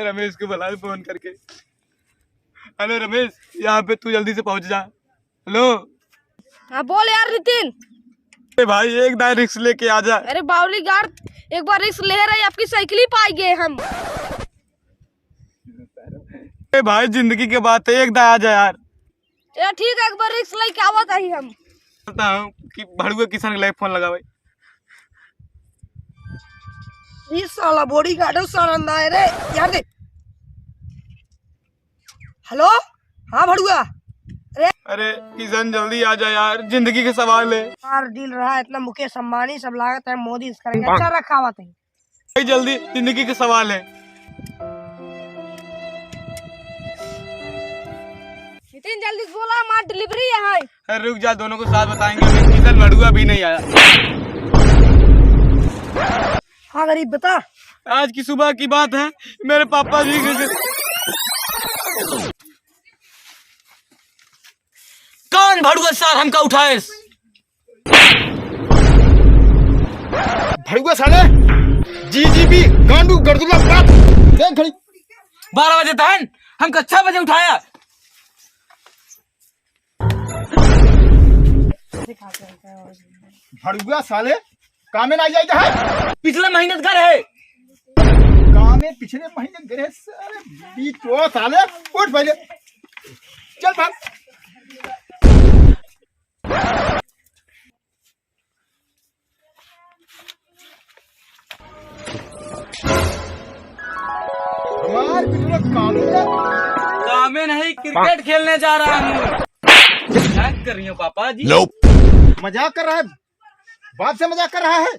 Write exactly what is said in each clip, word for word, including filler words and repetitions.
रमेश को बुला फोन करके। हेलो रमेश, यहाँ पे तू जल्दी से पहुँच जा। हेलो। हाँ, बोल यार नितिन। अरे भाई, एक दाई रिस्क लेके आ जा। अरे बावली गार्ड, एक बार रिस्क ले रहे, आपकी साइकिल ही पाई गए हम। अरे भाई, जिंदगी के बात है, एक दाई आ जा यार। चलो ठीक है, एक बार रिस्क लेके आवत ही हम। बताओ कि भड़ुआ किशन के लाइफ फोन लगावे। ई साला बॉडीगार्ड है, सारंदा है रे। यार दे। हेलो, हाँ भड़ुआ। अरे, अरे किशन, जल्दी आ जा यार, जिंदगी के सवाल है। यार डील रहा है, इतना मुकेश अंबानी सब लागत है, मोदी से करेंगे। अच्छा रखा हुआ था। भाई जल्दी, जिंदगी के सवाल है। नितिन, जल्दी से बोला, हमार डिलीवरी यहाँ है। अरे रुक जा, दोनों को साथ बताएंगे। अभी किशन भड़ुआ भी नहीं आया। हाँ गरीब, बता। आज की सुबह की बात है, मेरे पापा जी के कौन भड़ुआ सार हमका उठाएस? भड़ुआ साले, जीजीबी, गांडू, गर्दुला, बाप, देख घड़ी। बारह बजे तहन हमका छह बजे उठाया। भड़ुआ साले, कामे ना जाए है। पिछले महीने घर है। कामे पिछले महीने घर है, साले, बीच ओ साले, उठ पहले। चल भाग। हमार बिटिया कामे ना। कामे नहीं, क्रिकेट खेलने जा रहा हूँ। मजाक कर रही हूँ पापा जी। Nope। मजाक कर रहा है, बाप से मजाक कर रहा है।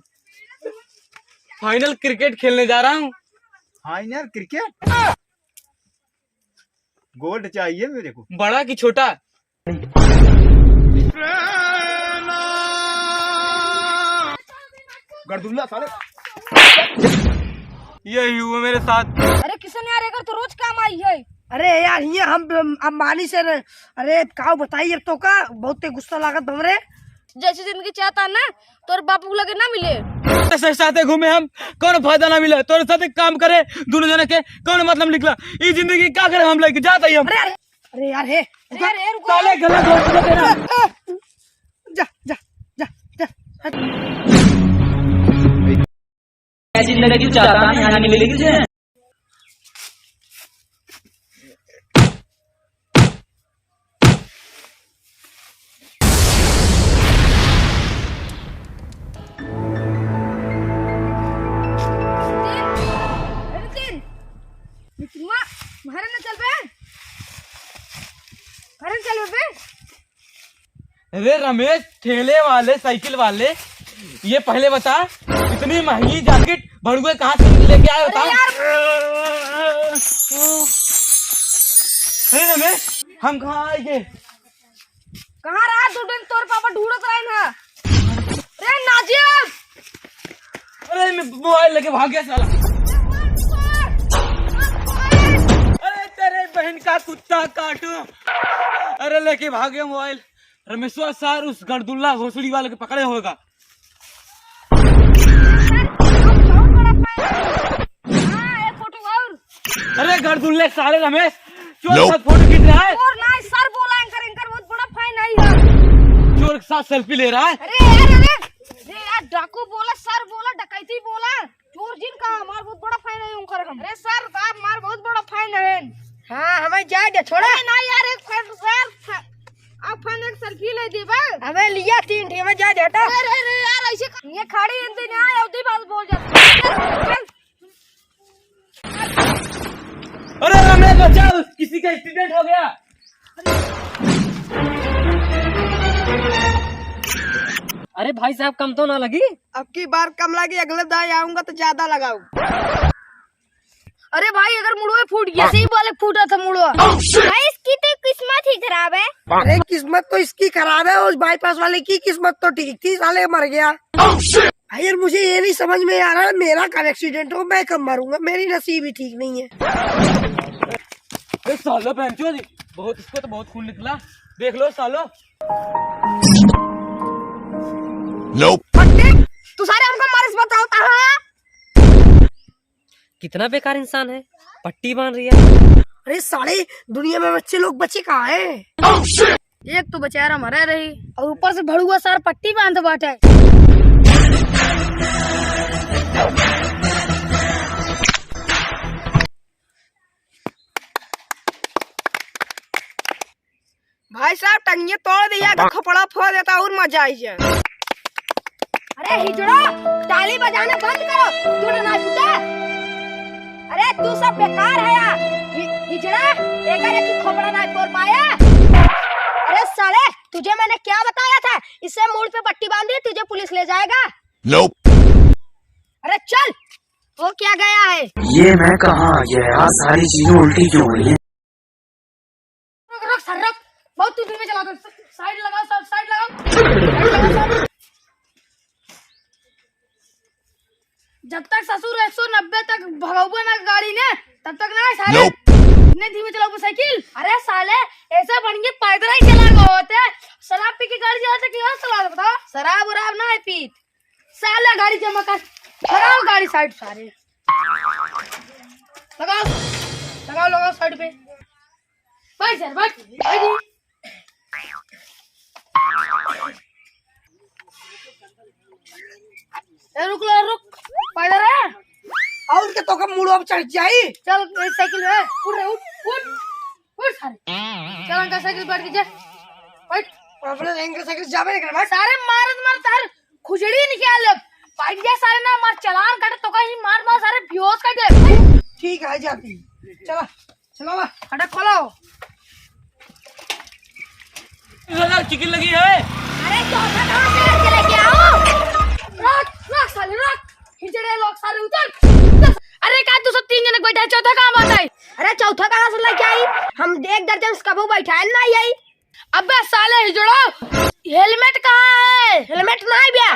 फाइनल क्रिकेट खेलने जा रहा हूँ। फाइनल क्रिकेट? गोल्ड चाहिए मेरे को। बड़ा कि छोटा? गर्दुल्ला साले। यही हुआ मेरे साथ। अरे किशन यार, एकर तो रोज काम आई है। अरे यार, ये हम अंबानी से न, अरे काव बताई अब तो का, बहुत ते गुस्सा लागत हमरे। जैसी जिंदगी चाहता ना, तोर बापू लगे ना मिले। तेरे साथे घूमे हम, कौन फायदा ना मिले। तोरे साथे काम करे दोनों जने के कौन मतलब निकला? ई जिंदगी का करे हम लेके जाता ही हम। अरे, अरे, अरे यार, हे, अरे यार, हे, रुको। साले गलत हो गया तेरा। जा, जा, जा, जा, हट। ऐसी जिंदगी चाहता ना, यहाँ मिलेगी तुझे। नितिन, ए नितिन, नितिनवा, घरे न चल बे, घरे न चल बे। अरे रमेश, ठेले वाले, साइकिल वाले, ये पहले बता, इतनी महंगी जैकेट भड़ुए कहाँ से लेके आए, अरे बताओ। यार। अरे रमेश, हम कहाँ आए गए? कहाँ रहा तू दिन, तोर पापा ढूंढत रहे ना। रे नाजिया! अरे मैं मोबाइल लेके भाग गया साला। अरे तेरे बहन का कुत्ता काटू। अरे लेके भाग गया मोबाइल। रमेशवा सार उस गर्दुल्ला भोसड़ी वाले के पकड़े होगा। हाँ, एक फोटो और। अरे गर्दुल्ले साले रमेश, चोर बहुत फोटो खींच रहा है। चोर ना, सर बोला एंकर, एंकर बहुत बड़ा फैन है यार। चोर के साथ सेल्फी ले रहा है। अरे यार, अरे, अरे यार, डाकू बोला, सर बोला, डकैती बोला, चोर जिन का हमार बहुत बड़ा फैन है उनकर हम। अरे सर, आप हमार बहुत बड़ा फैन है। हाँ, हमें जाए दे, छोड़ा। अरे ना यार, एक फैन, सर, फै-, आप फैन एक सेल्फी ले दे बा। हमें लिया तीन ठे, हमें जाए दे, हटा। अरे, अरे, अरे यार, ऐसे क-, ये खाड़ी इनसे ना, अवधी बात बोल जाते। चल, चल। अरे रमेश बचाओ, किसी का एक्सीडेंट हो गया। अरे भाई साहब, कम तो ना लगी? अब की बार कम लगी, अगले दाई आऊंगा तो ज्यादा लगाऊ। अरे भाई, अगर मुड़वा फूट गया। सही बोले, फूटा था मुड़वा। भाई, इसकी तो किस्मत ही खराब है। अरे किस्मत तो इसकी खराब है, उस बाईपास वाले की किस्मत तो ठीक थी, साले मर गया। भाई यार, मुझे ये नहीं समझ में आ रहा है, मेरा कब एक्सीडेंट हो, मैं कब मरूंगा, मेरी नसीब ही ठीक नहीं है। ए सालो बहनचोद, बहुत, इसको तो बहुत खून निकला, देख लो सालो। Nope। फट्टे, तू सारे हमको मारिस बताओ, कहाँ? कितना बेकार इंसान है, पट्टी बांध रिया है। अरे साले, दुनिया में बच्चे लोग बचे कहाँ हैं? एक तो बेचारा मरा रही और ऊपर से भड़ुआ सार पट्टी बांध बाटे। भाई साहब, टंगिया तोड़ दिया, अगर खपड़ा फोड़ देता और मजा आई जाए। अरे हिजड़ा, ताली बजाना बंद करो, तू ना फूटा। अरे तू सब बेकार है यार। हि-, हिजड़ा, एकर एक ही खोपड़ा ना फोड़ पाया। अरे साले, तुझे मैंने क्या बताया था? इसे मूड़ पे पट्टी बांधी, तुझे पुलिस ले जाएगा। Nope। अरे चल, हो क्या गया है? ये मैं कहाँ आ गया यार, सारी चीजें उल्टी क्यों हो रही हैं? रुक, रुक, सर, रुक। बहुत तू धीमे चला दो। साइड लगाओ, सर, साइड लगाओ। साइड लगाओ, सर। जब तक ससुर एक सौ नब्बे तक भगाऊबा ना गाड़ी ने, तब तक ना साले। Nope। इतने धीमे चलाऊबा साइकिल। अरे साले, ऐसे बन के पैदल ही चला गए होते। शराब पी के गाड़ी चलाते कि और चला दो, बताओ। शराब उराब ना है पीत। साला गाड़ी जमा कर, लगाओ गाड़ी साइड सारे। लगाओ, लगाओ, लगाओ साइड पे। बैठ सर, बैठ, बैठ। ए, रुक लो, रुक। पैदल है? और के तो का मूड़ अब चढ़ जाई? चल, ए, साइकिल है। उठ रे, उठ, उठ। उठ सारे। चल, अंकल साइकिल बैठ के जा। बैठ। अपने अंकल साइकिल जाबे नहीं करे, बैठ। सारे मारत मारत तार खुजड़ी निकाल ले। बैठ जा सारे ना, मार चालान काटे तो कहीं मार मार सारे बेहोश कर दे। ठीक है, जाती। चला, चला बा। खड़ा खोलो। तीस हजार चिकन लगी है। अरे चौथा कहाँ से करके लेके आओ? रख, रख साले, रख। हिजड़े लोग सारे उतर। अरे का तू सब तीन जने बैठा है, चौथा कहाँ बात है? अरे चौथा कहाँ से लेके आई? हम एक दर्जन से कबो बैठा है ना आई। अबे साले हिजड़ो, हेलमेट कहाँ है? हेलमेट नाहीं बे।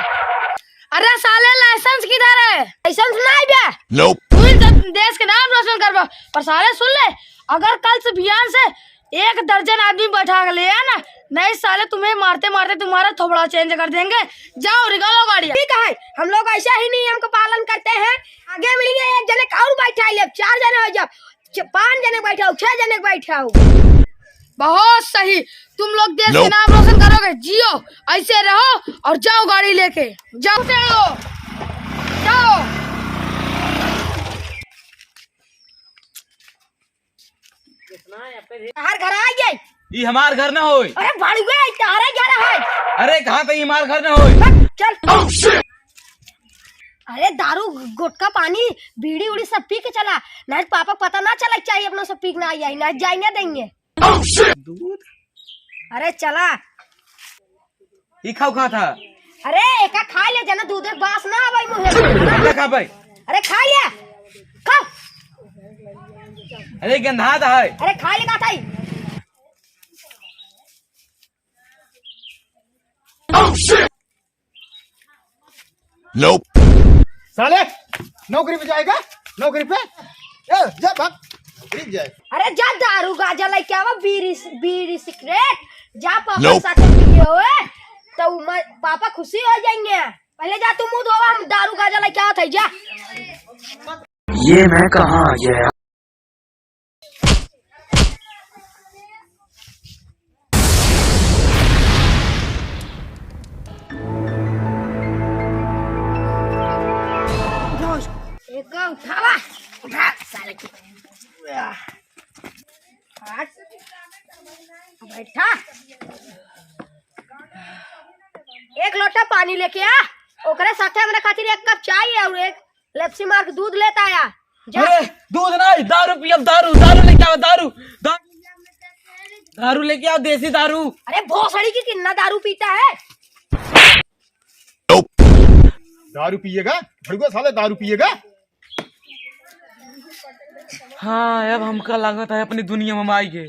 अरे साले लाइसेंस किधर है? लाइसेंस नाहीं बे। Nope। तू ही जब देश के नाम रोशन करबा, पर साले सुन ले, अगर कल से बिहान से एक दर्जन आदमी बैठा के ले आया ना, नहीं साले तुम्हें मारते मारते तुम्हारा थोबड़ा चेंज कर देंगे। जाओ निकालो गाड़ी। ठीक है, हम लोग ऐसा ही नियम का पालन करते हैं। आगे मिलेंगे एक जने का और बैठा ले, चार जने हो जाओ। च-, पाँच जने बैठाओ, छह जने बैठाओ। बहुत सही, तुम लोग देश के नाम रोशन करोगे। जियो, ऐसे रहो और जाओ गाड़ी लेके, जाओ, जाओ, जाओ। हमार घर आ गए। ई हमार घर ना होय। अरे भड़ुआ, ई तोहरे घर है। अरे कहाँ त ई हमार घर ना होय। हट, चल। अरे दारू, गुटखा, पानी, बीड़ी उड़ी सब पी के चला, नहीं तो पापा पता ना चला चाहिए अपना सब पी के ना आई, नहीं जाए ना देंगे। दूध? अरे चला। ई खाऊ खा था। अरे एका खा ले जना, दूध एक बास ना आवे मुँहे से। ना खा भाई। अरे खा ले, खा। अरे गंधा था है। अरे खा ले का था। Nope। साले, नौकरी पे जाएगा? नौकरी पे? ए, जा भाग। नौकरी पे जाए। अरे जा दारू गाजा लेके आवा, बीड़ी, बीड़ी सिगरेट। जा पापा Nope। साथे पिए होए, तो उमर, पापा खुशी हो जाएंगे। पहले जा तू मुँह धोवा, हम दारू गाजा लेके आवत है, जा। ये मैं कहाँ आ गया? एक उठावा, उठा साले के। हट। बैठा। एक लोटा पानी लेके आ, ओकरे साथे हमरा खातिर एक कप चाय और एक लपसी मार के दूध लेता आया। जा। अरे, दूध नहीं, दारू पियब, दारू, दारू लेके आओ, दारू, दारू, दारू लेके आओ, देसी दारू। अरे, भोसड़ी की कितना दारू पीता है? दारू पिएगा? भड़ुआ साले दारू पिएगा? हाँ, अब हमका लागत है अपनी दुनिया में हम आइ गए।